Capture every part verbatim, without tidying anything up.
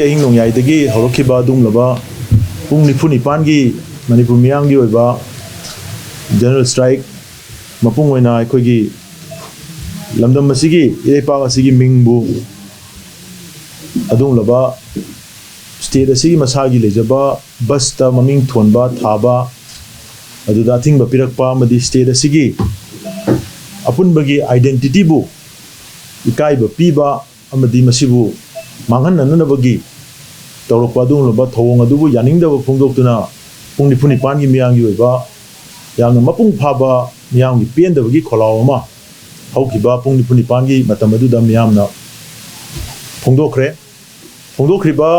ꯑꯍꯤꯡ ꯅꯣꯡꯌꯥꯏꯗꯒꯤ ꯍꯧꯔꯛꯈꯤꯕ ꯑꯗꯨꯒꯨꯝꯂꯕ ꯄꯨꯡ ꯅꯤꯐꯨ ꯅꯤꯄꯥꯟꯒꯤ ꯃꯅꯤꯄꯨꯔ ꯃꯤꯌꯥꯝꯒꯤ ꯑꯣꯏꯕ ꯖꯦꯅꯔꯦꯜ ꯁ꯭ꯇ꯭ꯔꯥꯏꯛ, ꯃꯄꯨꯡ ꯑꯣꯏꯅ ꯑꯩꯈꯣꯏꯒꯤ ꯂꯝꯗꯝ ꯑꯁꯤꯒꯤ, ꯏꯔꯩꯄꯥꯛ ꯑꯁꯤꯒꯤ ꯃꯤꯡꯕꯨ ꯑꯗꯨꯒꯨꯝꯂꯕ ꯁ꯭ꯇꯦꯠ ꯑꯁꯤꯒꯤ ꯃꯁꯥꯒꯤ ꯂꯩꯖꯕ ꯕꯁꯇ ꯃꯃꯤꯡ ꯊꯣꯟꯕ, ꯊꯥꯕ, ꯑꯗꯨꯗ ꯑꯊꯤꯡꯕ ꯄꯤꯔꯛꯄ ꯑꯃꯗꯤ ꯁ꯭ꯇꯦꯠ ꯑꯁꯤꯒꯤ ꯑꯄꯨꯟꯕꯒꯤ ꯑꯥꯏꯗꯦꯟꯇꯤꯇꯤꯕꯨ ꯏꯀꯥꯏꯕ ꯄꯤꯕ ꯑꯃꯗꯤ ꯃꯁꯤꯕꯨ ꯃꯥꯡꯍꯟꯅꯅꯕꯒꯤ ꯇꯧꯔꯛꯄ ꯑꯗꯨꯒꯨꯝꯂꯕ ꯊꯧꯑꯣꯡ ꯑꯗꯨꯕꯨ ꯌꯥꯅꯤꯡꯗꯕ ꯐꯣꯡꯗꯣꯛꯇꯨꯅ ꯄꯨꯡ ꯅꯤꯐꯨ ꯅꯤꯄꯥꯟꯒꯤ ꯃꯤꯌꯥꯝꯒꯤ ꯑꯣꯏꯕ ꯌꯥꯝꯅ ꯃꯄꯨꯡ ꯐꯥꯕ ꯃꯤꯌꯥꯝꯒꯤ ꯄꯦꯟꯗꯕꯒꯤ ꯈꯣꯜꯂꯥꯎ ꯑꯃ ꯍꯧꯈꯤꯕ ꯄꯨꯡ ꯅꯤꯐꯨ ꯅꯤꯄꯥꯟꯒꯤ ꯃꯇꯝ ꯑꯗꯨꯗ ꯃꯤꯌꯥꯝꯅ ꯐꯣꯡꯗꯣꯛꯈ꯭ꯔꯦ꯫ ꯐꯣꯡꯗꯣꯛꯈ꯭ꯔꯤꯕ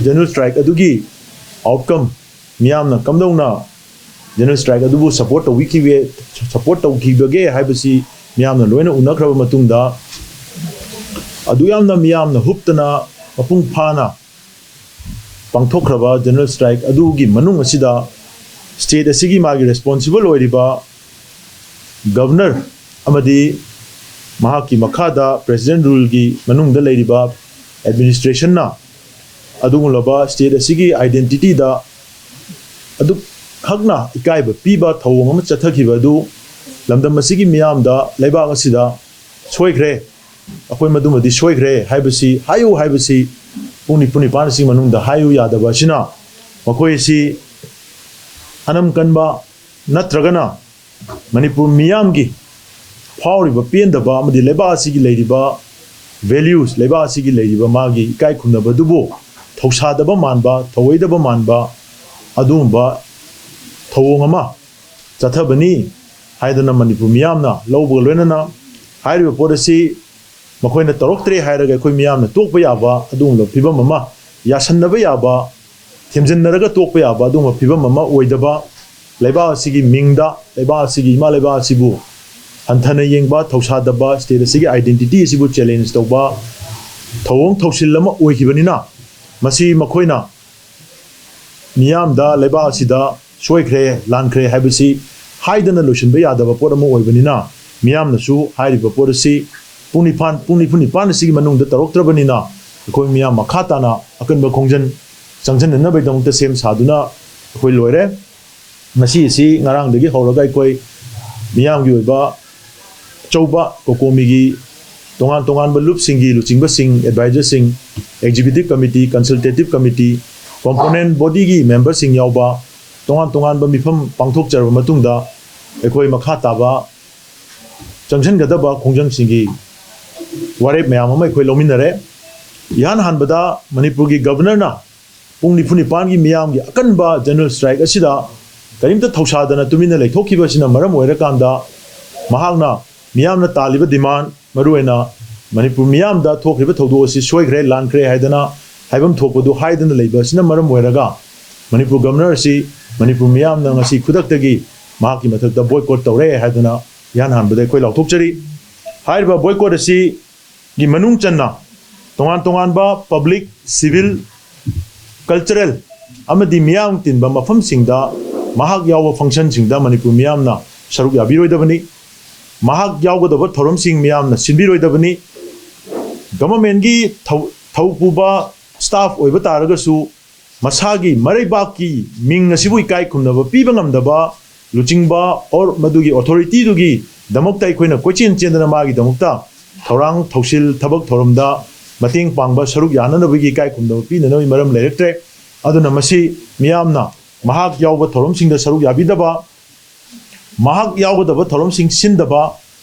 ꯖꯦꯅꯔꯦꯜ ꯁ꯭ꯇ꯭ꯔꯥꯏꯛ ꯑꯗꯨꯒꯤ ꯑꯥꯎꯠꯀꯝ ꯃꯤꯌꯥꯝꯅ ꯀꯝꯗꯧꯅ ꯖꯦꯅꯔꯦꯜ ꯁ꯭ꯇ꯭ꯔꯥꯏꯛ ꯑꯗꯨꯕꯨ ꯁꯄꯣꯔꯠ ꯇꯧꯕꯤꯈꯤꯕ, ꯁꯄꯣꯔꯠ ꯇꯧꯈꯤꯕꯒꯦ ꯍꯥꯏꯕꯁꯤ ꯃꯤꯌꯥꯝꯅ ꯂꯣꯏꯅ ꯎꯅꯈ꯭ꯔꯕ ꯃꯇꯨꯡꯗ, ꯑꯗꯨ ꯌꯥꯝꯅ ꯃꯤꯌꯥꯝꯅ ꯍꯨꯞꯇꯅ ꯃꯄꯨꯡ ꯐꯥꯅ ꯄꯥꯡꯊꯣꯛꯈ꯭ꯔꯕ ꯖꯦꯅꯔꯦꯜ ꯁ꯭ꯇ꯭ꯔꯥꯏꯛ ꯑꯗꯨꯒꯤ ꯃꯅꯨꯡ ꯑꯁꯤꯗ ꯁ꯭ꯇꯦꯠ ꯑꯁꯤꯒꯤ ꯃꯥꯒꯤ ꯔꯦꯁꯄꯣꯟꯁꯤꯕꯜ ꯑꯣꯏꯔꯤꯕ ꯒꯕꯔꯅꯔ ꯑꯃꯗꯤ ꯃꯍꯥꯛꯀꯤ ꯃꯈꯥꯗ ꯄ꯭ꯔꯦꯁꯤꯗꯦꯟ ꯔꯨꯜꯒꯤ ꯃꯅꯨꯡꯗ ꯂꯩꯔꯤꯕ ꯑꯦꯗꯃꯤꯅꯤꯁꯇ꯭ꯔꯦꯁꯟꯅ ꯑꯗꯨꯒꯨꯝꯂꯕ ꯁ꯭ꯇꯦꯠ ꯑꯁꯤꯒꯤ ꯑꯥꯏꯗꯦꯟꯇꯤꯇꯤꯗ ꯑꯗꯨꯈꯛꯅ ꯏꯀꯥꯏꯕ ꯄꯤꯕ ꯊꯧꯑꯣꯡ ꯑꯃ ꯆꯠꯊꯈꯤꯕ ꯑꯗꯨ ꯂꯝꯗꯝ ꯑꯁꯤꯒꯤ ꯃꯤꯌꯥꯝꯗ, ꯂꯩꯕꯥꯛ ꯑꯁꯤꯗ ꯁꯣꯏꯈ꯭ꯔꯦ, ꯑꯩꯈꯣꯏ ꯃꯗꯨꯃꯗꯤ ꯁꯣꯏꯈ꯭ꯔꯦ ꯍꯥꯏꯕꯁꯤ ꯍꯥꯏꯌꯨ ꯍꯥꯏꯕꯁꯤ ꯄꯨꯡ ꯅꯤꯐꯨ ꯅꯤꯄꯥꯟ ꯑꯁꯤꯒꯤ ꯃꯅꯨꯡꯗ ꯍꯥꯏꯌꯨ ꯌꯥꯗꯕ ꯑꯁꯤꯅ ꯃꯈꯣꯏ ꯑꯁꯤ ꯑꯅꯝ ꯀꯟꯕ ꯅꯠꯇ꯭ꯔꯒꯅ ꯃꯅꯤꯄꯨꯔ ꯃꯤꯌꯥꯝꯒꯤ ꯐꯥꯎꯔꯤꯕ ꯄꯦꯟꯗꯕ ꯑꯃꯗꯤ ꯂꯩꯕꯥꯛ ꯑꯁꯤꯒꯤ ꯂꯩꯔꯤꯕ ꯚꯦꯂ꯭ꯌꯨꯁ, ꯂꯩꯕꯥꯛ ꯑꯁꯤꯒꯤ ꯂꯩꯔꯤꯕ ꯃꯥꯒꯤ ꯏꯀꯥꯏ ꯈꯨꯝꯅꯕꯗꯨꯕꯨ ꯊꯧꯁꯥꯗꯕ ꯃꯥꯟꯕ, ꯊꯧꯑꯣꯏꯗꯕ ꯃꯥꯟꯕ ꯑꯗꯨꯒꯨꯝꯕ ꯊꯧꯑꯣꯡ ꯑꯃ ꯆꯠꯊꯕꯅꯤ ꯍꯥꯏꯗꯅ ꯃꯅꯤꯄꯨꯔ ꯃꯤꯌꯥꯝꯅ ꯂꯧꯕꯒ ꯂꯣꯏꯅꯅ ꯍꯥꯏꯔꯤꯕ ꯄꯣꯠ ꯑꯁꯤ ꯃꯈꯣꯏꯅ ꯇꯧꯔꯛꯇ꯭ꯔꯦ ꯍꯥꯏꯔꯒ ꯑꯩꯈꯣꯏ ꯃꯤꯌꯥꯝꯅ ꯇꯣꯛꯄ ꯌꯥꯕ ꯑꯗꯨꯒꯨꯝꯂꯕ ꯐꯤꯕꯝ ꯑꯃ, ꯌꯥꯁꯟꯅꯕ ꯌꯥꯕ, ꯊꯦꯝꯖꯤꯟꯅꯔꯒ ꯇꯣꯛꯄ ꯌꯥꯕ ꯑꯗꯨꯒꯨꯝꯕ ꯐꯤꯕꯝ ꯑꯃ ꯑꯣꯏꯗꯕ, ꯂꯩꯕꯥꯛ ꯑꯁꯤꯒꯤ ꯃꯤꯡꯗ, ꯂꯩꯕꯥꯛ ꯑꯁꯤꯒꯤ, ꯏꯃꯥ ꯂꯩꯕꯥꯛ ꯑꯁꯤꯕꯨ ꯍꯟꯊꯅ ꯌꯦꯡꯕ, ꯊꯧꯁꯥꯗꯕ, ꯁ꯭ꯇꯦꯠ ꯑꯁꯤꯒꯤ ꯑꯥꯏꯗꯦꯟꯇꯤꯇꯤ ꯑꯁꯤꯕꯨ ꯆꯦꯂꯦꯟꯖ ꯇꯧꯕ ꯊꯧꯑꯣꯡ ꯊꯧꯁꯤꯜ ꯑꯃ ꯑꯣꯏꯈꯤꯕꯅꯤꯅ, ꯃꯁꯤ ꯃꯈꯣꯏꯅ ꯃꯤꯌꯥꯝꯗ, ꯂꯩꯕꯥꯛ ꯑꯁꯤꯗ ꯁꯣꯏꯈ꯭ꯔꯦ, ꯂꯥꯟꯈ꯭ꯔꯦ ꯍꯥꯏꯕꯁꯤ ꯍꯥꯏꯗꯅ ꯂꯣꯏꯁꯤꯟꯕ ꯌꯥꯗꯕ ꯄꯣꯠ ꯑꯃ ꯑꯣꯏꯕꯅꯤꯅ, ꯃꯤꯌꯥꯝꯅꯁꯨ ꯍꯥꯏꯔꯤꯕ ꯄꯣꯠ ꯑꯁꯤ ꯄꯨꯡ ꯅꯤꯄꯥꯟ, ꯄꯨꯡ ꯅꯤꯐꯨ ꯅꯤꯄꯥꯟ ꯑꯁꯤꯒꯤ ꯃꯅꯨꯡꯗ ꯇꯧꯔꯛꯇ꯭ꯔꯕꯅꯤꯅ, ꯑꯩꯈꯣꯏ ꯃꯤꯌꯥꯝ ꯃꯈꯥ ꯇꯥꯅ ꯑꯀꯟꯕ ꯈꯣꯡꯖꯪ ꯆꯪꯁꯤꯟꯅꯅꯕꯒꯤꯗꯃꯛꯇ ꯁꯦꯝ ꯁꯥꯗꯨꯅ ꯑꯩꯈꯣꯏ ꯂꯣꯏꯔꯦ꯫ ꯉꯁꯤ ꯑꯁꯤ ꯉꯔꯥꯡꯗꯒꯤ ꯍꯧꯔꯒ ꯑꯩꯈꯣꯏ ꯃꯤꯌꯥꯝꯒꯤ ꯑꯣꯏꯕ ꯑꯆꯧꯕ ꯀꯣꯀꯣꯃꯤꯒꯤ ꯇꯣꯉꯥꯟ ꯇꯣꯉꯥꯟꯕ ꯂꯨꯞꯁꯤꯡꯒꯤ ꯂꯨꯆꯤꯡꯕꯁꯤꯡ, ꯑꯦꯗꯚꯥꯏꯖꯔꯁꯤꯡ, ꯑꯦꯛꯖꯤꯀ꯭ꯌꯨꯇꯤꯚ ꯀꯃꯤꯇꯤ, ꯀꯟꯁꯜꯇꯦꯇꯤꯚ ꯀꯃꯤꯇꯤ, ꯀꯣꯝꯄꯣꯅꯦꯟ ꯕꯣꯗꯤꯒꯤ ꯃꯦꯝꯕꯔꯁꯤꯡ ꯌꯥꯎꯕ ꯇꯣꯉꯥꯟ ꯇꯣꯉꯥꯟꯕ ꯃꯤꯐꯝ ꯄꯥꯡꯊꯣꯛꯆꯔꯕ ꯃꯇꯨꯡꯗ ꯑꯩꯈꯣꯏ ꯃꯈꯥ ꯇꯥꯕ ꯆꯪꯁꯤꯟꯒꯗꯕ ꯈꯣꯡꯖꯪꯁꯤꯡꯒꯤ ꯋꯥꯔꯦꯞ ꯃꯌꯥꯝ ꯑꯃ ꯑꯩꯈꯣꯏ ꯂꯧꯃꯤꯟꯅꯔꯦ꯫ ꯏꯍꯥꯟ ꯍꯥꯟꯕꯗ ꯃꯅꯤꯄꯨꯔꯒꯤ ꯒꯕꯔꯅꯔꯅ ꯄꯨꯡ ꯅꯤꯐꯨ ꯅꯤꯄꯥꯟꯒꯤ ꯃꯤꯌꯥꯝꯒꯤ ꯑꯀꯟꯕ ꯖꯦꯅꯔꯦꯜ ꯁ꯭ꯇ꯭ꯔꯥꯏꯛ ꯑꯁꯤꯗ ꯀꯔꯤꯝꯇ ꯊꯧꯁꯥꯗꯅ ꯇꯨꯃꯤꯟꯅ ꯂꯩꯊꯣꯛꯈꯤꯕ ꯑꯁꯤꯅ ꯃꯔꯝ ꯑꯣꯏꯔꯀꯥꯟꯗ ꯃꯍꯥꯛꯅ ꯃꯤꯌꯥꯝꯅ ꯇꯥꯜꯂꯤꯕ ꯗꯤꯃꯥꯟ, ꯃꯔꯨꯑꯣꯏꯅ ꯃꯅꯤꯄꯨꯔ ꯃꯤꯌꯥꯝꯗ ꯊꯣꯛꯈ꯭ꯔꯤꯕ ꯊꯧꯗꯣꯛ ꯑꯁꯤ ꯁꯣꯏꯈ꯭ꯔꯦ, ꯂꯥꯟꯈ꯭ꯔꯦ ꯍꯥꯏꯗꯅ ꯍꯥꯏꯐꯝ ꯊꯣꯛꯄꯗꯨ ꯍꯥꯏꯗꯅ ꯂꯩꯕ ꯑꯁꯤꯅ ꯃꯔꯝ ꯑꯣꯏꯔꯒ ꯃꯅꯤꯄꯨꯔ ꯒꯕꯔꯅꯔ ꯑꯁꯤ ꯃꯅꯤꯄꯨꯔ ꯃꯤꯌꯥꯝꯅ ꯉꯁꯤ ꯈꯨꯗꯛꯇꯒꯤ ꯃꯍꯥꯛꯀꯤ ꯃꯊꯛꯇ ꯕꯣꯏꯀꯣꯠ ꯇꯧꯔꯦ ꯍꯥꯏꯗꯨꯅ ꯏꯍꯥꯟ ꯍꯥꯟꯕꯗ ꯑꯩꯈꯣꯏ ꯂꯥꯎꯊꯣꯛꯆꯔꯤ꯫ ꯍꯥꯏꯔꯤꯕ ꯕꯣꯏꯀꯣꯠ ꯑꯁꯤꯒꯤ ꯃꯅꯨꯡ ꯆꯟꯅ ꯇꯣꯉꯥꯟ ꯇꯣꯉꯥꯟꯕ ꯄꯕ꯭ꯂꯤꯛ, ꯁꯤꯚꯤꯜ, ꯀꯜꯆꯔꯦꯜ ꯑꯃꯗꯤ ꯃꯤꯌꯥꯝ ꯇꯤꯟꯕ ꯃꯐꯝꯁꯤꯡꯗ ꯃꯍꯥꯛ ꯌꯥꯎꯕ ꯐꯪꯁꯟꯁꯤꯡꯗ ꯃꯅꯤꯄꯨꯔ ꯃꯤꯌꯥꯝꯅ ꯁꯔꯨꯛ ꯌꯥꯕꯤꯔꯣꯏꯗꯕꯅꯤ꯫ ꯃꯍꯥꯛ ꯌꯥꯎꯒꯗꯕ ꯊꯧꯔꯝꯁꯤꯡ ꯃꯤꯌꯥꯝꯅ ꯁꯤꯟꯕꯤꯔꯣꯏꯗꯕꯅꯤ꯫ ꯒꯚꯔꯟꯃꯦꯟꯒꯤ ꯊꯧ-, ꯊꯧ ꯄꯨꯕ ꯁ꯭ꯇꯥꯐ ꯑꯣꯏꯕ ꯇꯥꯔꯒꯁꯨ ꯃꯁꯥꯒꯤ ꯃꯔꯩꯕꯥꯛꯀꯤ ꯃꯤꯡ ꯑꯁꯤꯕꯨ ꯏꯀꯥꯏ ꯈꯨꯝꯅꯕ ꯄꯤꯕ ꯉꯝꯗꯕ ꯂꯨꯆꯤꯡꯕ ꯑꯣꯔ ꯃꯗꯨꯒꯤ ꯑꯣꯊꯣꯔꯤꯇꯤꯗꯨꯒꯤ ꯗꯃꯛꯇ ꯑꯩꯈꯣꯏꯅ ꯀꯣꯏꯆꯦꯟ ꯆꯦꯟꯗꯅ ꯃꯥꯒꯤꯗꯃꯛꯇ ꯊꯧꯔꯥꯡ ꯊꯧꯁꯤꯜ ꯊꯕꯛ ꯊꯧꯔꯝꯗ ꯃꯇꯦꯡ ꯄꯥꯡꯕ, ꯁꯔꯨꯛ ꯌꯥꯅꯅꯕꯒꯤ ꯏꯀꯥꯏ ꯈꯨꯝꯅꯕ ꯄꯤꯅꯅꯕꯒꯤ ꯃꯔꯝ ꯂꯩꯔꯛꯇ꯭ꯔꯦ꯫ ꯑꯗꯨꯅ ꯃꯁꯤ ꯃꯤꯌꯥꯝꯅ ꯃꯍꯥꯛ ꯌꯥꯎꯕ ꯊꯧꯔꯝꯁꯤꯡꯗ ꯁꯔꯨꯛ ꯌꯥꯕꯤꯗꯕ, ꯃꯍꯥꯛ ꯌꯥꯎꯒꯗꯕ ꯊꯧꯔꯝꯁꯤꯡ ꯁꯤꯟꯗꯕ,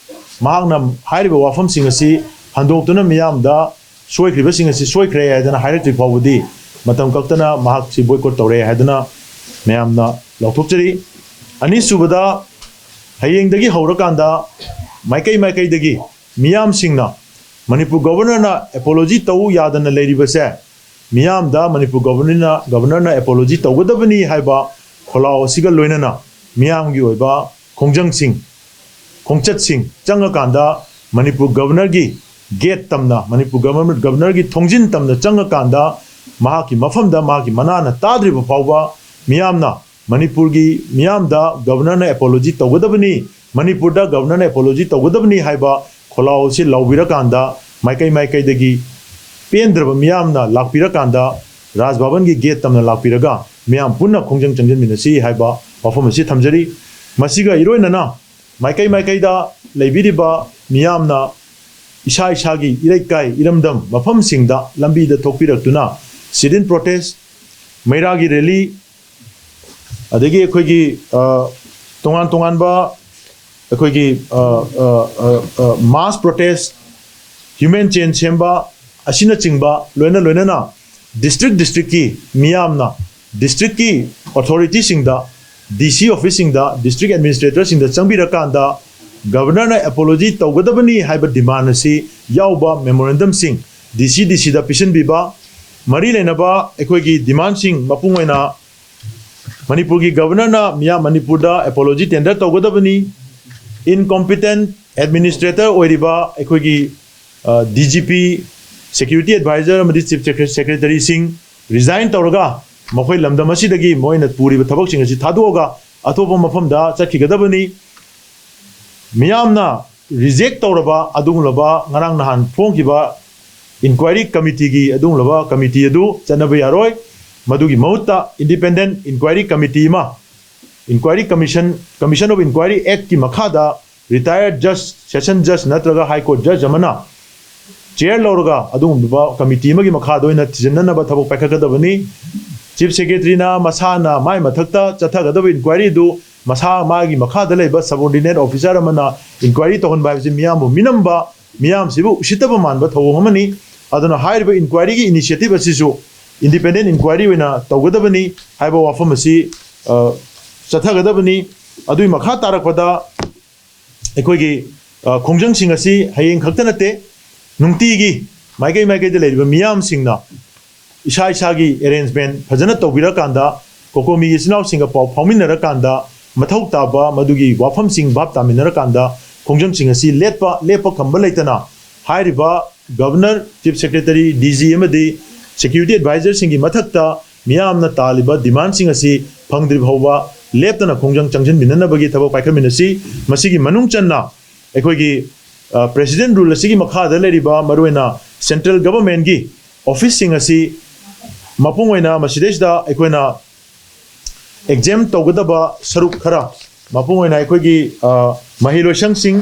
ꯃꯍꯥꯛꯅ ꯍꯥꯏꯔꯤꯕ ꯋꯥꯐꯝꯁꯤꯡ ꯑꯁꯤ ꯍꯟꯗꯣꯛꯇꯨꯅ ꯃꯤꯌꯥꯝꯗ ꯁꯣꯏꯈ꯭ꯔꯤꯕꯁꯤꯡ ꯑꯁꯤ ꯁꯣꯏꯈ꯭ꯔꯦ ꯍꯥꯏꯗꯅ ꯍꯥꯏꯔꯛꯇ꯭ꯔꯤ ꯐꯥꯎꯕꯗꯤ ꯃꯇꯝ ꯀꯛꯇꯅ ꯃꯍꯥꯛꯁꯤ ꯕꯣꯏꯀꯣꯠ ꯇꯧꯔꯦ ꯍꯥꯏꯗꯨꯅ ꯃꯌꯥꯝꯅ ꯂꯥꯎꯊꯣꯛꯆꯔꯤ꯫ ꯑꯅꯤꯁꯨꯕꯗ, ꯍꯌꯦꯡꯗꯒꯤ ꯍꯧꯔꯀꯥꯟꯗ ꯃꯥꯏꯀꯩ ꯃꯥꯏꯀꯩꯗꯒꯤ ꯃꯤꯌꯥꯝꯁꯤꯡꯅ ꯃꯅꯤꯄꯨꯔ ꯒꯣꯕꯔꯅꯔꯅ ꯑꯦꯄꯣꯂꯣꯖꯤ ꯇꯧ ꯌꯥꯗꯅ ꯂꯩꯔꯤꯕꯁꯦ, ꯃꯤꯌꯥꯝꯗ ꯃꯅꯤꯄꯨꯔ ꯒꯣꯕꯔꯅꯔꯅ, ꯒꯣꯕꯔꯅꯔꯅ ꯑꯦꯄꯣꯂꯣꯖꯤ ꯇꯧꯒꯗꯕꯅꯤ ꯍꯥꯏꯕ ꯈꯣꯜꯂꯥꯎ ꯑꯁꯤꯒ ꯂꯣꯏꯅꯅ ꯃꯤꯌꯥꯝꯒꯤ ꯑꯣꯏꯕ ꯈꯣꯡꯖꯪꯁꯤꯡ, ꯈꯣꯡꯆꯠꯁꯤꯡ ꯆꯪꯉꯀꯥꯟꯗ ꯃꯅꯤꯄꯨꯔ ꯒꯕꯔꯅꯔꯒꯤ ꯒꯦꯠ ꯇꯝꯅ, ꯃꯅꯤꯄꯨꯔ ꯒꯕꯔꯅꯔ, ꯒꯕꯔꯅꯔꯒꯤ ꯊꯣꯡꯖꯤꯟ ꯇꯝꯅ ꯆꯪꯉꯀꯥꯟꯗ ꯃꯍꯥꯛꯀꯤ ꯃꯐꯝꯗ ꯃꯍꯥꯛꯀꯤ ꯃꯅꯥꯅ ꯇꯥꯗ꯭ꯔꯤꯕ ꯐꯥꯎꯕ ꯃꯤꯌꯥꯝꯅ ꯃꯅꯤꯄꯨꯔꯒꯤ ꯃꯤꯌꯥꯝꯗ ꯒꯕꯔꯅꯔꯅ ꯑꯦꯄꯣꯂꯣꯖꯤ ꯇꯧꯒꯗꯕꯅꯤ, ꯃꯅꯤꯄꯨꯔꯗ ꯒꯕꯔꯅꯔꯅ ꯑꯦꯄꯣꯂꯣꯖꯤ ꯇꯧꯒꯗꯕꯅꯤ ꯍꯥꯏꯕ ꯈꯣꯜꯂꯥꯎ ꯑꯁꯤ ꯂꯥꯎꯕꯤꯔꯀꯥꯟꯗ ꯃꯥꯏꯀꯩ ꯃꯥꯏꯀꯩꯗꯒꯤ ꯄꯦꯟꯗ꯭ꯔꯕ ꯃꯤꯌꯥꯝꯅ ꯂꯥꯛꯄꯤꯔꯀꯥꯟꯗ ꯔꯥꯖ ꯚꯕꯟꯒꯤ ꯒꯦꯠ ꯇꯝꯅ ꯂꯥꯛꯄꯤꯔꯒ ꯃꯤꯌꯥꯝ ꯄꯨꯟꯅ ꯈꯣꯡꯖꯪ ꯆꯪꯁꯤꯟꯃꯤꯟꯅꯁꯤ ꯍꯥꯏꯕ ꯋꯥꯐꯝ ꯑꯁꯤ ꯊꯝꯖꯔꯤ꯫ ꯃꯁꯤꯒ ꯏꯔꯣꯏꯅꯅ ꯃꯥꯏꯀꯩ ꯃꯥꯏꯀꯩꯗ ꯂꯩꯕꯤꯔꯤꯕ ꯃꯤꯌꯥꯝꯅ ꯏꯁꯥ ꯏꯁꯥꯒꯤ ꯏꯔꯩꯀꯥꯏ ꯏꯔꯝꯗꯝ ꯃꯐꯝꯁꯤꯡꯗ ꯂꯝꯕꯤꯗ ꯊꯣꯛꯄꯤꯔꯛꯇꯨꯅ sit-in protest, ꯃꯩꯔꯥꯒꯤ rally, ꯑꯗꯒꯤ ꯑꯩꯈꯣꯏꯒꯤ, ꯑ, ꯇꯣꯉꯥꯟ ꯇꯣꯉꯥꯟꯕ ꯑꯩꯈꯣꯏꯒꯤ, ꯑ, ꯑ, ꯑ, ꯑ, mass protest, human chain ꯁꯦꯝꯕ ꯑꯁꯤꯅꯆꯤꯡꯕ ꯂꯣꯏꯅ ꯂꯣꯏꯅꯅ district districtꯀꯤ ꯃꯤꯌꯥꯝꯅ districtꯀꯤ authorityꯁꯤꯡꯗ, D C officeꯁꯤꯡꯗ, district administratorꯁꯤꯡꯗ ꯆꯪꯕꯤꯔꯀꯥꯟꯗ governorꯅ apology ꯇꯧꯒꯗꯕꯅꯤ ꯍꯥꯏꯕ demand ꯑꯁꯤ ꯌꯥꯎꯕ memorandumꯁꯤꯡ D C D Cꯗ ꯄꯤꯁꯤꯟꯕꯤꯕ, ꯃꯔꯤ ꯂꯩꯅꯕ ꯑꯩꯈꯣꯏꯒꯤ demandꯁꯤꯡ ꯃꯄꯨꯡ ꯑꯣꯏꯅ ꯃꯅꯤꯄꯨꯔꯒꯤ governorꯅ ꯃꯤꯌꯥꯝ ꯃꯅꯤꯄꯨꯔꯗ apology tender ꯇꯧꯒꯗꯕꯅꯤ꯫ Incompetent administrator ꯑꯣꯏꯔꯤꯕ ꯑꯩꯈꯣꯏꯒꯤ, ꯑ, D G P, security advisor ꯑꯃꯗꯤ chief secre-, secretaryꯁꯤꯡ resign ꯇꯧꯔꯒ ꯃꯈꯣꯏ ꯂꯝꯗꯝ ꯑꯁꯤꯗꯒꯤ ꯃꯈꯣꯏꯅ ꯄꯨꯔꯤꯕ ꯊꯕꯛꯁꯤꯡ ꯑꯁꯤ ꯊꯥꯗꯣꯛꯑꯒ ꯑꯇꯣꯞꯄ ꯃꯐꯝꯗ ꯆꯠꯈꯤꯒꯗꯕꯅꯤ꯫ ꯃꯤꯌꯥꯝꯅ reject ꯇꯧꯔꯕ ꯑꯗꯨꯒꯨꯝꯂꯕ ꯉꯔꯥꯡ ꯅꯍꯥꯟ ꯐꯣꯡꯈꯤꯕ inquiry committeeꯒꯤ ꯑꯗꯨꯒꯨꯝꯂꯕ committee ꯑꯗꯨ ꯆꯠꯅꯕ ꯌꯥꯔꯣꯏ꯫ ꯃꯗꯨꯒꯤ ꯃꯍꯨꯠꯇ independent inquiry committee ꯑꯃ, Inquiry Commission, Commission of Inquiry Actꯀꯤ ꯃꯈꯥꯗ retired judge, session judge ꯅꯠꯇ꯭ꯔꯒ High Court judge ꯑꯃꯅ chair ꯂꯧꯔꯒ ꯑꯗꯨꯒꯨꯝꯂꯕ committee ꯑꯃꯒꯤ ꯃꯈꯥꯗ ꯑꯣꯏꯅ ꯊꯤꯖꯤꯟꯅꯅꯕ ꯊꯕꯛ ꯄꯥꯏꯈꯠꯀꯗꯕꯅꯤ꯫ Chief Secretaryꯅ ꯃꯁꯥꯅ ꯃꯥꯏ ꯃꯊꯛꯇ ꯆꯠꯊꯒꯗꯕ inquiry ꯑꯗꯨ ꯃꯁꯥ ꯃꯥꯒꯤ ꯃꯈꯥꯗ ꯂꯩꯕ subordinate officer ꯑꯃꯅ inquiry ꯇꯧꯍꯟꯕ ꯍꯥꯏꯕꯁꯤ ꯃꯤꯌꯥꯝꯕꯨ ꯃꯤꯅꯝꯕ, ꯃꯤꯌꯥꯝꯁꯤꯕꯨ ꯎꯁꯤꯠꯇꯕ ꯃꯥꯟꯕ ꯊꯧꯑꯣꯡ ꯑꯃꯅꯤ꯫ ꯑꯗꯨꯅ ꯍꯥꯏꯔꯤꯕ inquiryꯒꯤ initiative ꯑꯁꯤꯁꯨ independent inquiry ꯑꯣꯏꯅ ꯇꯧꯒꯗꯕꯅꯤ ꯍꯥꯏꯕ ꯋꯥꯐꯝ ꯑꯁꯤ, ꯑ, ꯆꯠꯊꯒꯗꯕꯅꯤ꯫ ꯑꯗꯨꯒꯤ ꯃꯈꯥ ꯇꯥꯔꯛꯄꯗ ꯑꯩꯈꯣꯏꯒꯤ, ꯑ, ꯈꯣꯡꯖꯪꯁꯤꯡ ꯑꯁꯤ ꯍꯌꯦꯡ ꯈꯛꯇ ꯅꯠꯇꯦ, ꯅꯨꯡꯇꯤꯒꯤ ꯃꯥꯏꯀꯩ ꯃꯥꯏꯀꯩꯗ ꯂꯩꯔꯤꯕ ꯃꯤꯌꯥꯝꯁꯤꯡꯅ ꯏꯁꯥ ꯏꯁꯥꯒꯤ arrangement ꯐꯖꯅ ꯇꯧꯕꯤꯔꯀꯥꯟꯗ, COCOMIꯒꯤ ꯏꯆꯤꯟ ꯏꯅꯥꯎꯁꯤꯡꯒ ꯄꯥꯎ ꯐꯥꯎꯃꯤꯟꯅꯔꯀꯥꯟꯗ, ꯃꯊꯧ ꯇꯥꯕ ꯃꯗꯨꯒꯤ ꯋꯥꯐꯝꯁꯤꯡ ꯚꯥꯞ ꯇꯥꯃꯤꯟꯅꯔꯀꯥꯟꯗ ꯈꯣꯡꯖꯪꯁꯤꯡ ꯑꯁꯤ ꯂꯦꯞꯄ, ꯂꯦꯞꯄ ꯈꯝꯕ ꯂꯩꯇꯅ ꯍꯥꯏꯔꯤꯕ Governor, Chief Secretary, D G ꯑꯃꯗꯤ security advisorꯁꯤꯡꯒꯤ ꯃꯊꯛꯇ ꯃꯤꯌꯥꯝꯅ ꯇꯥꯜꯂꯤꯕ demandꯁꯤꯡ ꯑꯁꯤ ꯐꯪꯗ꯭ꯔꯤ ꯐꯥꯎꯕ ꯂꯦꯞꯇꯅ ꯈꯣꯡꯖꯪ ꯆꯪꯁꯤꯟꯃꯤꯟꯅꯅꯕꯒꯤ ꯊꯕꯛ ꯄꯥꯏꯈꯠꯃꯤꯟꯅꯁꯤ꯫ ꯃꯁꯤꯒꯤ ꯃꯅꯨꯡ ꯆꯟꯅ ꯑꯩꯈꯣꯏꯒꯤ ꯄ꯭ꯔꯦꯁꯤꯗꯦꯟ ꯔꯨꯜ ꯑꯁꯤꯒꯤ ꯃꯈꯥꯗ ꯂꯩꯔꯤꯕ ꯃꯔꯨꯑꯣꯏꯅ ꯁꯦꯟꯇ꯭ꯔꯦꯜ ꯒꯚꯔꯟꯃꯦꯟꯒꯤ ꯑꯣꯐꯤꯁꯁꯤꯡ ꯑꯁꯤ ꯃꯄꯨꯡ ꯑꯣꯏꯅ ꯃꯁꯤꯗꯩꯁꯤꯗ ꯑꯩꯈꯣꯏꯅ ꯑꯦꯛꯖꯦꯝ ꯇꯧꯒꯗꯕ ꯁꯔꯨꯛ ꯈꯔ, ꯃꯄꯨꯡ ꯑꯣꯏꯅ ꯑꯩꯈꯣꯏꯒꯤ ꯃꯍꯩ ꯂꯣꯏꯁꯪꯁꯤꯡ,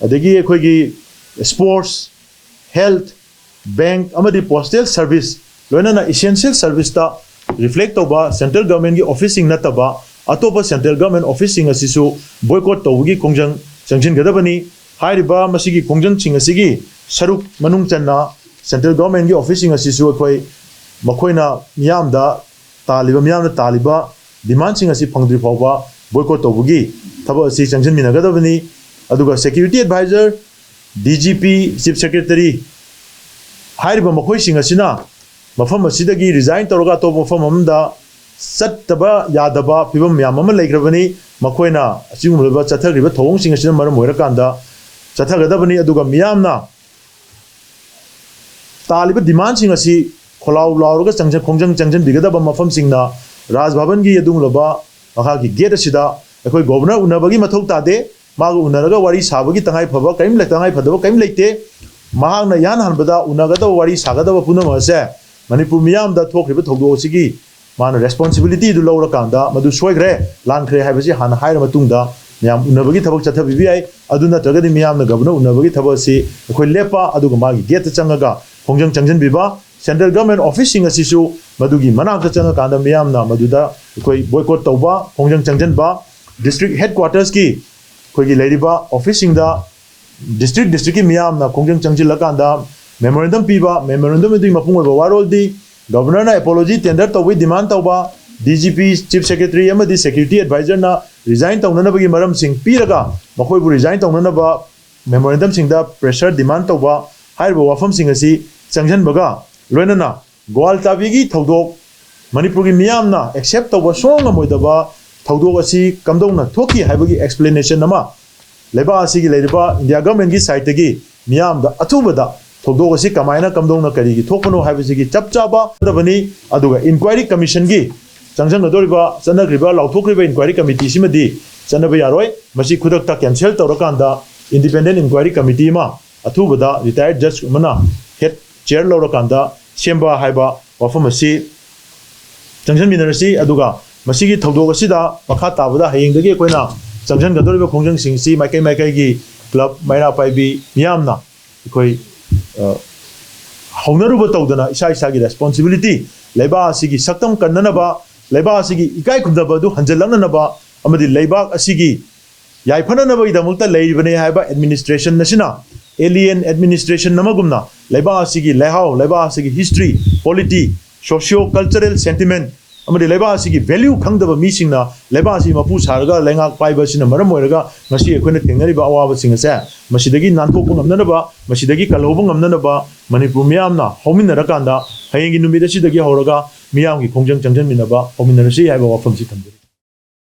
ꯑꯗꯒꯤ ꯑꯩꯈꯣꯏꯒꯤ ꯁ꯭ꯄꯣꯔꯠꯁ, ꯍꯦꯜꯊ, ꯕꯦꯡꯛ ꯑꯃꯗꯤ ꯄꯣꯁꯇꯦꯜ ꯁꯔꯚꯤꯁ, ꯂꯣꯏꯅꯅ ꯏꯁꯦꯟꯁꯤꯌꯦꯜ ꯁꯔꯚꯤꯁꯇ ꯔꯤꯐ꯭ꯂꯦꯛ ꯇꯧꯕ ꯁꯦꯟꯇ꯭ꯔꯦꯜ ꯒꯚꯔꯟꯃꯦꯟꯒꯤ ꯑꯣꯐꯤꯁꯁꯤꯡ ꯅꯠꯇꯕ ꯑꯇꯣꯞꯄ ꯁꯦꯟꯇ꯭ꯔꯦꯜ ꯒꯚꯔꯟꯃꯦꯟ ꯑꯣꯐꯤꯁꯁꯤꯡ ꯑꯁꯤꯁꯨ ꯕꯣꯏꯀꯣꯠ ꯇꯧꯕꯒꯤ ꯈꯣꯡꯖꯪ ꯆꯪꯁꯤꯟꯒꯗꯕꯅꯤ꯫ ꯍꯥꯏꯔꯤꯕ ꯃꯁꯤꯒꯤ ꯈꯣꯡꯖꯪꯁꯤꯡ ꯑꯁꯤꯒꯤ ꯁꯔꯨꯛ ꯃꯅꯨꯡ ꯆꯟꯅ ꯁꯦꯟꯇ꯭ꯔꯦꯜ ꯒꯚꯔꯟꯃꯦꯟꯒꯤ ꯑꯣꯐꯤꯁꯁꯤꯡ ꯑꯁꯤꯁꯨ ꯑꯩꯈꯣꯏ ꯃꯈꯣꯏꯅ ꯃꯤꯌꯥꯝꯗ ꯇꯥꯜꯂꯤꯕ, ꯃꯤꯌꯥꯝꯅ ꯇꯥꯜꯂꯤꯕ ꯗꯤꯃꯥꯟꯁꯤꯡ ꯑꯁꯤ ꯐꯪꯗ꯭ꯔꯤ ꯐꯥꯎꯕ ꯕꯣꯏꯀꯣꯠ ꯇꯧꯕꯒꯤ ꯊꯕꯛ ꯑꯁꯤ ꯆꯪꯁꯤꯟꯃꯤꯟꯅꯒꯗꯕꯅꯤ꯫ ꯑꯗꯨꯒ security adviser, D G P, chief secretary ꯍꯥꯏꯔꯤꯕ ꯃꯈꯣꯏꯁꯤꯡ ꯑꯁꯤꯅ ꯃꯐꯝ ꯑꯁꯤꯗꯒꯤ ꯔꯤꯖꯥꯏꯟ ꯇꯧꯔꯒ ꯑꯇꯣꯞꯄ ꯃꯐꯝ ꯑꯃꯗ ꯆꯠꯇꯕ ꯌꯥꯗꯕ ꯐꯤꯕꯝ ꯃꯌꯥꯝ ꯑꯃ ꯂꯩꯈ꯭ꯔꯕꯅꯤ꯫ ꯃꯈꯣꯏꯅ ꯑꯁꯤꯒꯨꯝꯂꯕ ꯆꯠꯊꯈ꯭ꯔꯤꯕ ꯊꯧꯑꯣꯡꯁꯤꯡ ꯑꯁꯤꯅ ꯃꯔꯝ ꯑꯣꯏꯔꯀꯥꯟꯗ ꯆꯠꯊꯒꯗꯕꯅꯤ꯫ ꯑꯗꯨꯒ ꯃꯤꯌꯥꯝꯅ ꯇꯥꯜꯂꯤꯕ ꯗꯤꯃꯥꯟꯁꯤꯡ ꯑꯁꯤ ꯈꯣꯜꯂꯥꯎ ꯂꯥꯎꯔꯒ ꯆꯪꯖ-, ꯈꯣꯡꯖꯪ ꯆꯪꯁꯤꯟꯕꯤꯒꯗꯕ ꯃꯐꯝꯁꯤꯡꯅ ꯔꯥꯖ ꯚꯕꯟꯒꯤ ꯑꯗꯨꯒꯨꯝꯂꯕ ꯃꯈꯥꯒꯤ ꯒꯦꯠ ꯑꯁꯤꯗ ꯑꯩꯈꯣꯏ ꯒꯣꯕꯔꯅꯔ ꯎꯅꯕꯒꯤ ꯃꯊꯧ ꯇꯥꯗꯦ꯫ ꯃꯥꯒ ꯎꯅꯔꯒ ꯋꯥꯔꯤ ꯁꯥꯕꯒꯤ ꯇꯉꯥꯏ ꯐꯕ ꯀꯔꯤꯝ ꯂꯩ-, ꯇꯉꯥꯏ ꯐꯗꯕ ꯀꯔꯤꯝ ꯂꯩꯇꯦ꯫ ꯃꯍꯥꯛꯅ ꯏꯍꯥꯟ ꯍꯥꯟꯕꯗ ꯎꯅꯒꯗꯕ, ꯋꯥꯔꯤ ꯁꯥꯒꯗꯕ ꯄꯨꯝꯅꯃꯛ ꯑꯁꯦ ꯃꯅꯤꯄꯨꯔ ꯃꯤꯌꯥꯝꯗ ꯊꯣꯛꯈ꯭ꯔꯤꯕ ꯊꯧꯗꯣꯛ ꯑꯁꯤꯒꯤ ꯃꯥꯅ ꯔꯦꯁꯄꯣꯟꯁꯤꯕꯤꯂꯤꯇꯤꯗꯨ ꯂꯧꯔꯀꯥꯟꯗ ꯃꯗꯨ ꯁꯣꯏꯈ꯭ꯔꯦ, ꯂꯥꯟꯈ꯭ꯔꯦ ꯍꯥꯏꯕꯁꯤ ꯍꯥꯟꯅ ꯍꯥꯏꯔ ꯃꯇꯨꯡꯗ ꯃꯌꯥꯝ ꯎꯅꯕꯒꯤ ꯊꯕꯛ ꯆꯠꯊꯕꯤꯕ ꯌꯥꯏ꯫ ꯑꯗꯨ ꯅꯠꯇ꯭ꯔꯒꯗꯤ ꯃꯤꯌꯥꯝꯅ ꯒꯕꯔꯅꯔ ꯎꯅꯕꯒꯤ ꯊꯕꯛ ꯑꯁꯤ ꯑꯩꯈꯣꯏ ꯂꯦꯞꯄ, ꯑꯗꯨꯒ ꯃꯥꯒꯤ ꯒꯦꯠꯇ ꯆꯪꯉꯒ ꯈꯣꯡꯖꯪ ꯆꯪꯁꯤꯟꯕꯤꯕ, ꯁꯦꯟꯇ꯭ꯔꯦꯜ ꯒꯚꯔꯟꯃꯦꯟ ꯑꯣꯐꯤꯁꯁꯤꯡ ꯑꯁꯤꯁꯨ ꯃꯗꯨꯒꯤ ꯃꯅꯥꯛꯇ ꯆꯪꯉꯀꯥꯟꯗ ꯃꯤꯌꯥꯝꯅ ꯃꯗꯨꯗ ꯑꯩꯈꯣꯏ ꯕꯣꯏꯀꯣꯠ ꯇꯧꯕ, ꯈꯣꯡꯖꯪ ꯆꯪꯁꯤꯟꯕ, ꯗꯤꯁꯇ꯭ꯔꯤꯛ ꯍꯦꯗ ꯀ꯭ꯋꯥꯇꯔꯁꯀꯤ ꯑꯩꯈꯣꯏꯒꯤ ꯂꯩꯔꯤꯕ ꯑꯣꯐꯤꯁꯁꯤꯡꯗ ꯗꯤꯁꯇ꯭ꯔꯤꯛ ꯗꯤꯁꯇ꯭ꯔꯤꯛꯀꯤ ꯃꯤꯌꯥꯝꯅ ꯈꯣꯡꯖꯪ ꯆꯪꯁꯤꯜꯂꯀꯥꯟꯗ ꯃꯦꯃꯣꯔꯦꯟꯗꯝ ꯄꯤꯕ, ꯃꯦꯃꯣꯔꯦꯟꯗꯝ ꯑꯗꯨꯒꯤ ꯃꯄꯨꯡ ꯑꯣꯏꯕ ꯋꯥꯔꯣꯜꯗꯤ ꯒꯕꯔꯅꯔꯅ ꯑꯦꯄꯣꯂꯣꯖꯤ ꯇꯦꯟꯗꯔ ꯇꯧꯕꯒꯤ ꯗꯤꯃꯥꯟ ꯇꯧꯕ, D G P, chief secretary ꯑꯃꯗꯤ ꯁꯦꯀ꯭ꯌꯨꯔꯤꯇꯤ ꯑꯦꯗꯚꯥꯏꯖꯔꯅ ꯔꯤꯖꯥꯏꯟ ꯇꯧꯅꯅꯕꯒꯤ ꯃꯔꯝꯁꯤꯡ ꯄꯤꯔꯒ ꯃꯈꯣꯏꯕꯨ ꯔꯤꯖꯥꯏꯟ ꯇꯧꯅꯅꯕ ꯃꯦꯃꯣꯔꯦꯟꯗꯝꯁꯤꯡꯗ ꯄ꯭ꯔꯦꯁꯔ ꯗꯤꯃꯥꯟ ꯇꯧꯕ ꯍꯥꯏꯔꯤꯕ ꯋꯥꯐꯝꯁꯤꯡ ꯑꯁꯤ ꯆꯪꯁꯤꯟꯕꯒ ꯂꯣꯏꯅꯅ ꯒ꯭ꯋꯥꯜ ꯇꯥꯕꯤꯒꯤ ꯊꯧꯗꯣꯛ ꯃꯅꯤꯄꯨꯔꯒꯤ ꯃꯤꯌꯥꯝꯅ ꯑꯦꯛꯁꯦꯞ ꯇꯧꯕ ꯁꯨꯡꯉꯝ ꯉꯝꯃꯣꯏꯗꯕ ꯊꯧꯗꯣꯛ ꯑꯁꯤ ꯀꯝꯗꯧꯅ ꯊꯣꯛꯈꯤ ꯍꯥꯏꯕꯒꯤ ꯑꯦꯛꯁꯄ꯭ꯂꯦꯅꯦꯁꯟ ꯑꯃ ꯂꯩꯕꯥꯛ ꯑꯁꯤꯒꯤ ꯂꯩꯔꯤꯕ ꯏꯟꯗꯤꯌꯥ ꯒꯚꯔꯟꯃꯦꯟꯒꯤ ꯁꯥꯏꯠꯇꯒꯤ ꯃꯤꯌꯥꯝꯗ ꯑꯊꯨꯕꯗ ꯊꯧꯗꯣꯛ ꯑꯁꯤ ꯀꯃꯥꯏꯅ ꯀꯝꯗꯧꯅ ꯀꯔꯤꯒꯤ ꯊꯣꯛꯄꯅꯣ ꯍꯥꯏꯕꯁꯤꯒꯤ ꯆꯞ ꯆꯥꯕ ꯈꯪꯒꯗꯕꯅꯤ꯫ ꯑꯗꯨꯒ ꯏꯟꯀ꯭ꯋꯥꯏꯔꯤ ꯀꯃꯤꯁꯟꯒꯤ ꯆꯪꯁꯤꯟꯒꯗꯧꯔꯤꯕ, ꯆꯠꯅꯈ꯭ꯔꯤꯕ, ꯂꯥꯎꯊꯣꯛꯈ꯭ꯔꯤꯕ ꯏꯟꯀ꯭ꯋꯥꯏꯔꯤ ꯀꯃꯤꯇꯤꯁꯤꯃꯗꯤ ꯆꯠꯅꯕ ꯌꯥꯔꯣꯏ꯫ ꯃꯁꯤ ꯈꯨꯗꯛꯇ ꯀꯦꯟꯁꯦꯜ ꯇꯧꯔꯀꯥꯟꯗ Independent Inquiry Committee ꯑꯃ ꯑꯊꯨꯕꯗ retired judge ꯑꯃꯅ head chair ꯂꯧꯔꯀꯥꯟꯗ ꯁꯦꯝꯕ ꯍꯥꯏꯕ ꯋꯥꯐꯝ ꯑꯁꯤ ꯆꯪꯁꯤꯟꯃꯤꯟꯅꯔꯁꯤ꯫ ꯑꯗꯨꯒ ꯃꯁꯤꯒꯤ ꯊꯧꯗꯣꯛ ꯑꯁꯤꯗ ꯃꯈꯥ ꯇꯥꯕꯗ ꯍꯌꯦꯡꯗꯒꯤ ꯑꯩꯈꯣꯏꯅ ꯆꯪꯁꯤꯟꯒꯗꯧꯔꯤꯕ ꯈꯣꯡꯖꯪꯁꯤꯡꯁꯤ ꯃꯥꯏꯀꯩ ꯃꯥꯏꯀꯩꯒꯤ club, ꯃꯩꯔꯥ ꯄꯥꯏꯕꯤ ꯃꯤꯌꯥꯝꯅ ꯑꯩꯈꯣꯏ, ꯑ, ꯍꯧꯅꯔꯨꯕ ꯇꯧꯗꯅ ꯏꯁꯥ ꯏꯁꯥꯒꯤ responsibility, ꯂꯩꯕꯥꯛ ꯑꯁꯤꯒꯤ ꯁꯛꯇꯝ ꯀꯟꯅꯅꯕ, ꯂꯩꯕꯥꯛ ꯑꯁꯤꯒꯤ ꯏꯀꯥꯏ ꯈꯨꯝꯅꯕ ꯑꯗꯨ ꯍꯟꯖꯤꯜꯂꯛꯅꯅꯕ ꯑꯃꯗꯤ ꯂꯩꯕꯥꯛ ꯑꯁꯤꯒꯤ ꯌꯥꯏꯐꯅꯅꯕꯒꯤꯗꯃꯛꯇ ꯂꯩꯔꯤꯕꯅꯤ ꯍꯥꯏꯕ administration ꯑꯁꯤꯅ alien administration ꯑꯃꯒꯨꯝꯅ ꯂꯩꯕꯥꯛ ꯑꯁꯤꯒꯤ ꯂꯩꯍꯥꯎ, ꯂꯩꯕꯥꯛ ꯑꯁꯤꯒꯤ history, polity, socio cultural sentiment ꯑꯃꯗꯤ ꯂꯩꯕꯥꯛ ꯑꯁꯤꯒꯤ value ꯈꯪꯗꯕ ꯃꯤꯁꯤꯡꯅ ꯂꯩꯕꯥꯛ ꯑꯁꯤ ꯃꯄꯨ ꯁꯥꯔꯒ ꯂꯩꯉꯥꯛ ꯄꯥꯏꯕ ꯑꯁꯤꯅ ꯃꯔꯝ ꯑꯣꯏꯔꯒ ꯉꯁꯤ ꯑꯩꯈꯣꯏꯅ ꯊꯦꯡꯅꯔꯤꯕ ꯑꯋꯥꯕꯁꯤꯡ ꯑꯁꯦ ꯃꯁꯤꯗꯒꯤ ꯅꯥꯟꯊꯣꯛꯄ ꯉꯝꯅꯅꯕ, ꯃꯁꯤꯗꯒꯤ ꯀꯜꯍꯧꯕ ꯉꯝꯅꯅꯕ ꯃꯅꯤꯄꯨꯔ ꯃꯤꯌꯥꯝꯅ ꯍꯧꯃꯤꯟꯅꯔꯀꯥꯟꯗ ꯍꯌꯦꯡꯒꯤ ꯅꯨꯃꯤꯠ ꯑꯁꯤꯗꯒꯤ ꯍꯧꯔꯒ ꯃꯤꯌꯥꯝꯒꯤ ꯈꯣꯡꯖꯪ ꯆꯪꯁꯤꯟꯃꯤꯟꯅꯕ ꯍꯧꯃꯤꯟꯅꯔꯁꯤ ꯍꯥꯏꯕ ꯋꯥꯐꯝꯁꯤ ꯊꯝꯖꯔꯤ꯫